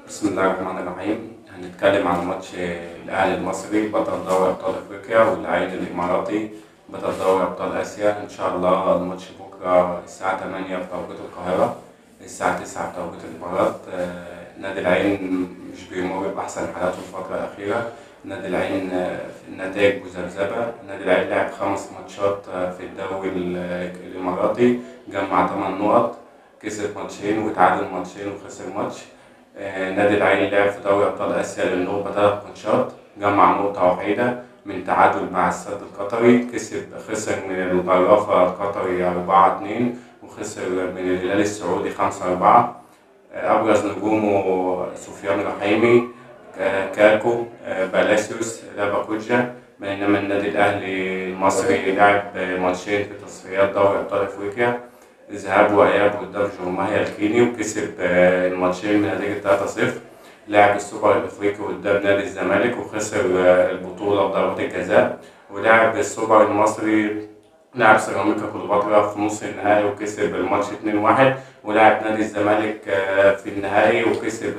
بسم الله الرحمن الرحيم. هنتكلم عن ماتش الأهلي المصري بطل دوري أبطال أفريقيا والعين الإماراتي بطل دوري أبطال آسيا. إن شاء الله الماتش بكرة الساعة 8 بتوقيت القاهرة، الساعة 9 بتوقيت الإمارات. نادي العين مش بيمر بأحسن حالاته الفترة الأخيرة. نادي العين في النتائج مذبذبة. نادي العين لعب 5 ماتشات في الدوري الإماراتي، جمع 8 نقط، كسب ماتشين وتعادل ماتشين وخسر ماتش. نادي العين لعب في دوري أبطال آسيا للنخبة 3 ماتشات، جمع نقطة وحيدة من تعادل مع السد القطري، خسر من الغرافة القطري 4-2، وخسر من الهلال السعودي 5-4. أبرز نجومه سفيان رحيمي، كاكو، بالاسيوس، لاباكوجا. بينما النادي الأهلي المصري لعب ماتشين في تصفيات دوري أبطال أفريقيا، ذهاب وإياب قدام جورماهيا الكيني، وكسب الماتشين بنتيجة 3-0. لعب السوبر الأفريقي قدام نادي الزمالك وخسر البطولة بضربات الجزاء. ولعب السوبر المصري، لعب سيراميكا كليوباترا في نص النهائي وكسب الماتش 2-1. ولعب نادي الزمالك في النهائي وكسب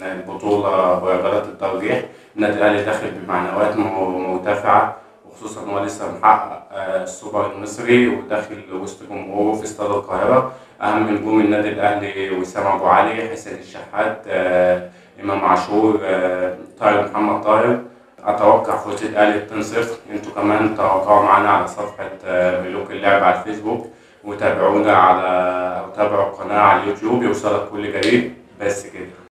البطولة بركلات الترجيح. النادي الأهلي داخل بمعنويات مرتفعة، وخصوصا إن هو لسه محقق السوبر المصري وداخل وسط جمهوره في استاد القاهرة. أهم نجوم النادي الأهلي وسام أبو علي، حسين الشحات، إمام عاشور، طاهر محمد طاهر. أتوقع فوز الأهلي 2-0. أنتوا كمان توقعوا معانا على صفحة ملوك اللعب على الفيسبوك، وتابعونا على أو تابعوا القناة على اليوتيوب يوصلك كل جديد. بس كده.